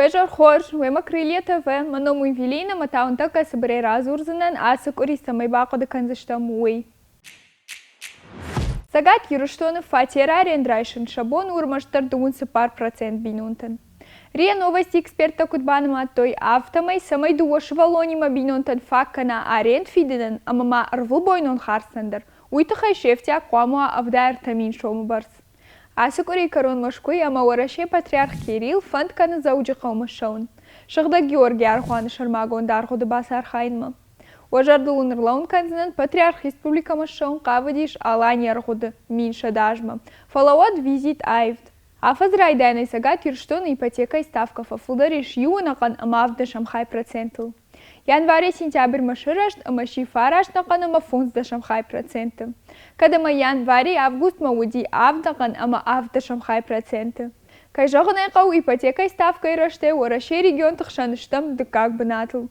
Уе зӕр хорз, уемӕ Крылья ТВ, мӕ ном у Евелина, ӕмӕ та уын тӕккӕ цыбырӕй радзурдзынӕн, ацы къуыри цӕмӕй бахъуыды кӕндзыстӕм, уый. Цӕгат Ирыстоны фатеры аренд райсын сӕ бон у ӕрмӕстдӕр 34% бинонтӕн. РИА Новости эксперттӕ куыд банымадтой, афтӕмӕй, цӕмӕй дыууӕ сывӕллонимӕ бинонтӕн фаг кӕна аренд фидынӕн ӕмӕ ма ӕрвылбойнон хардзтӕн дӕр, уый тыххӕй се фтиаг хъуамӕ уа 73 сомы бӕрц. Ацы къуырийы кӕрон Мӕскуыйы ӕмӕ Уӕрӕсейы Патриарх Кирилл фӕнд кӕны Дзӕуджыхъӕумӕ ссӕуын, Сыгъдӕг Георгийы аргъуаны сӕрмагонд аргъуыды бацархайынмӕ. Уӕ зӕрдыл уын ӕрлӕууын кӕндзынӕн, Патриарх республикӕмӕ ссӕуын хъавыдис Аланийы аргъуыды 1100 азмӕ, фӕлӕ уӕд визит аивд. Афӕдзы райдайӕнӕй Цӕгат Ирыстоны ипотекӕйы ставкӕ фӕфылдӕр ис иу ӕнӕхъӕн ӕмӕ ӕвддӕсӕм хай процентыл. Январӕй сентябрьмӕ сырӕзт ӕмӕ сси фараст ӕнӕхъӕн ӕмӕ фондздӕсӕм хай проценты. Кӕд ӕмӕ январӕй августмӕ уыди авд ӕнӕхъӕн ӕмӕ ӕвддӕсӕм хай проценты. Кӕй зӕгъын ӕй хъӕуы, ипотекӕйы ставкӕйы рӕзтӕй Уӕрӕсейы регионты хсӕн стӕм дыккаг бынатыл.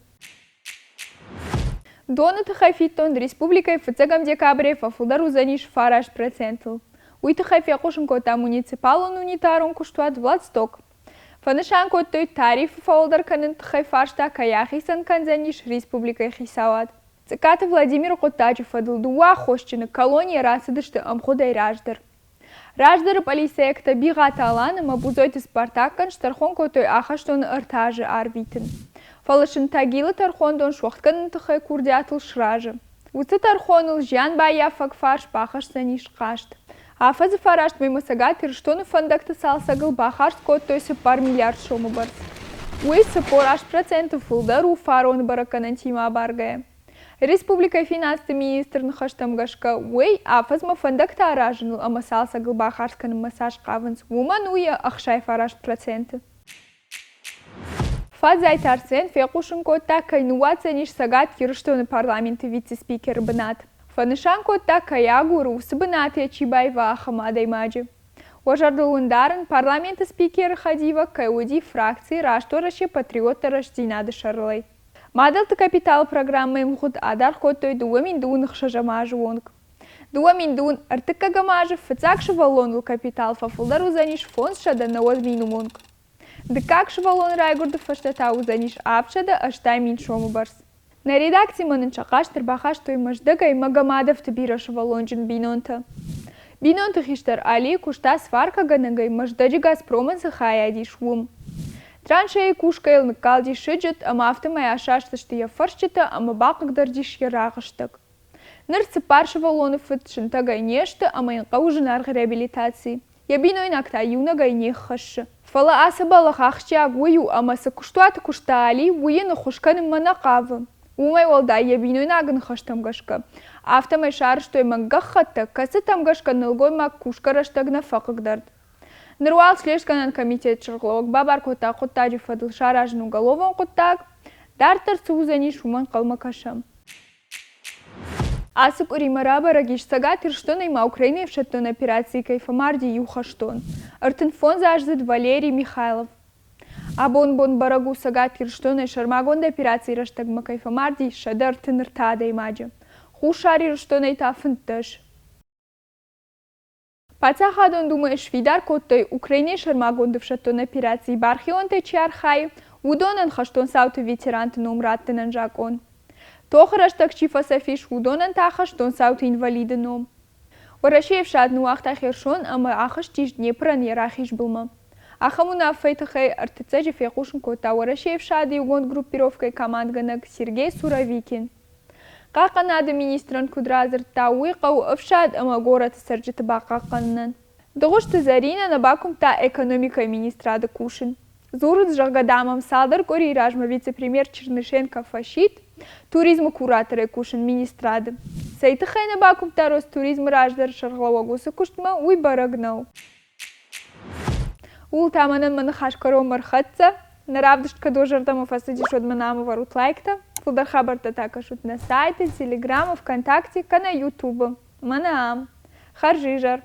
Доны тыххӕй фиддон республикӕйы фыццӕгӕм декабрӕй фӕфылдӕр уыдзӕнис фараст процентыл. Уый тыххӕй фехъусын кодта муниципалон унитарон куыстуат «Владсток». Фӕнысан кодтой, тарифы фӕуӕлдӕр кӕныны тыххӕй фарста кӕй ахицӕн кӕндзӕнис республикӕйы хицауад. Цъыккаты Владимиры хъуыддаджы фӕдыл дыууӕ аххосджыны колонийӕ рацыдысты ӕмгъуыдӕй раздӕр. Раздӕры пъӕлицӕйӕгтӕ Бигъаты Алан ӕмӕ Бузойты Спартакӕн стӕрхон кодтой ахӕстоны ӕртӕ азы арвитын. Фӕлӕ сын Тагилы тӕрхондон суӕгъд кӕныны тыххӕй курдиатыл сразы. Уыцы тӕрхоныл зианбаййафӕг фарс бахӕсдзӕнис хъаст. Афӕдзы фараст мӕймӕ Цӕгат Ирыстоны фӕндӕгты цалцӕгыл бахардз кодтой цыппар миллиард сомы бӕрц. Уый 48% фылдӕр у фароны бӕрӕггӕнӕнтимӕ абаргӕйӕ. Республикӕйы финансты министры ныхӕстӕм гӕсгӕ, уый афӕдзмӕ фӕндӕгтӕ аразыныл ӕмӕ цалцӕгыл бахардз кӕнынмӕ цас хъавынц, уымӕн у йӕ 69%. Фадзайты Арсен фехъусын кодта, кӕй ныууадздзӕнис Цӕгат Ирыстоны парламенты вице-спикеры бынат. Фӕнысан кодта, кӕй агуры, уыцы бынаты йӕ чи баива, ахӕм адӕймаджы. Уӕ зӕрдыл уын дарын, парламенты спикеры хӕдивӕг кӕй уыди фракци Раст Уӕрӕсе Патриоттӕ Рӕстдзинад-ы сӕрылӕй. Мадӕлты капиталы программӕйы мгъуыд адаргъ кодтой 2026 азы онг. 2023 азы фыццаг сывӕллоныл капитал фӕфылдӕр уыдзӕнис 590 мины онг. Дыккаг сывӕллоны райгуырды фӕстӕ та уыдзӕнис 780 сомы бӕрц. Нӕ редакцимӕ нын сӕ хъаст ӕрбахастой Мӕздӕгӕй Магомадовты бирӕсывӕллонджын бинонтӕ. Бинонты хистӕр Али куыста сваркӕгӕнӕгӕй Мӕздӕджы Газпромӕн цы хайад ис, уым. Траншейы кусгӕйыл ныккалди сыджыт ӕмӕ афтӕмӕй асастысты йӕ фӕрсчытӕ ӕмӕ бахъыгдардис йӕ рагъыстӕг. Ныр цыппар сывӕллоны фыд сынтӕгӕй не сты ӕмӕ йын хъӕуы зынаргъ реабилитаци. Йӕ бинойнаг та иунӕгӕй не ххӕссы. Фӕлӕ ацы бӕллӕх ахсджиаг уый у, ӕмӕ цы куыстуаты куыста Али, уый йын ӕххуыс кӕнынмӕ нӕ хъавы. Уымӕй уӕлдай йӕ бинойнагы ныхӕстӕм гӕсгӕ, афтӕмӕй сарӕзтой мӕнг гӕххӕттӕ, кӕцытӕм гӕсгӕ нӕлгоймаг кусгӕ рӕстӕг нӕ фӕхъыгдард. Ныр уал Слестгӕнӕн комитеты сӕргълӕууӕг бабар кодта хъуыддаджы фӕдыл саразын уголовон хъуыддаг, дарддӕр цы уыдзӕнис, уымӕ ӕнхъӕлмӕ кӕсӕм. Ацы къуыримӕ рабӕрӕг ис, Цӕгат Ирыстонӕй ма Украинӕйы ӕфсӕддон операцийы кӕй фӕмарди иу хӕстон, 35-аздзыд Валерий Михайлов. Абон бон бӕрӕг у, Цӕгат Ирыстонӕй сӕрмагонд операцийы рӕстӕгмӕ кӕй фӕмарди 133 адӕймаджы, Хуссар Ирыстонӕй та 15. Паддзахадон Думӕйы сфидар кодтой, Украинӕйы сӕрмагонд ӕфсӕддон операцийы бархионтӕй чи архайы, уыдонӕн хӕстон цауты ветеранты ном раттынӕн закъон. Тохы рӕстӕг чи фӕцӕф ис, уыдонӕн та хӕстон цауты инвалиды ном. Уӕрӕсейы ӕфсад ныууагъта Херсон ӕмӕ ахызтис Днепрӕн йӕ рахиз былмӕ. Ахӕм уынаффӕйы тыххӕй ӕртыццӕджы фехъусын кодта Уӕрӕсейы ӕфсады иугонд группировкӕйы командгӕнӕг Сергей Суровикин. Хъахъхъӕнады министрӕн куыд радзырдта, уый хъӕуы ӕфсад ӕмӕ горӕты цӕрджыты бахъахъхъӕнынӕн. Дыгъуызты Зӕринӕ нӕ бакуымдта экономикӕйы министрады кусын. Дзурынц, зӕгъгӕ, дам, ӕм цалдӕр къуырийы размӕ вице-премьер Чернышенко фӕсидт туризмы кураторӕй кусын министрады. Цӕй тыххӕй нӕ бакуымдта Ростуризмы раздӕры сӕргълӕууӕг уыцы куыстмӕ, уый бӕрӕг нӕу. Ууыл та мӕнӕн мӕ ныхас кӕронмӕ ӕрхӕццӕ. Нӕ равдыст кӕд уӕ зӕрдӕмӕ фӕцыдис, уӕд мӕ нӕм ӕвӕрут лайктӕ. Фылдӕр хабӕрттӕ та кӕсут нӕ сайты, Телеграмы, ВКонтакте кӕнӕ Ютубы. Мӕнӕ ам. Хӕрзизӕр!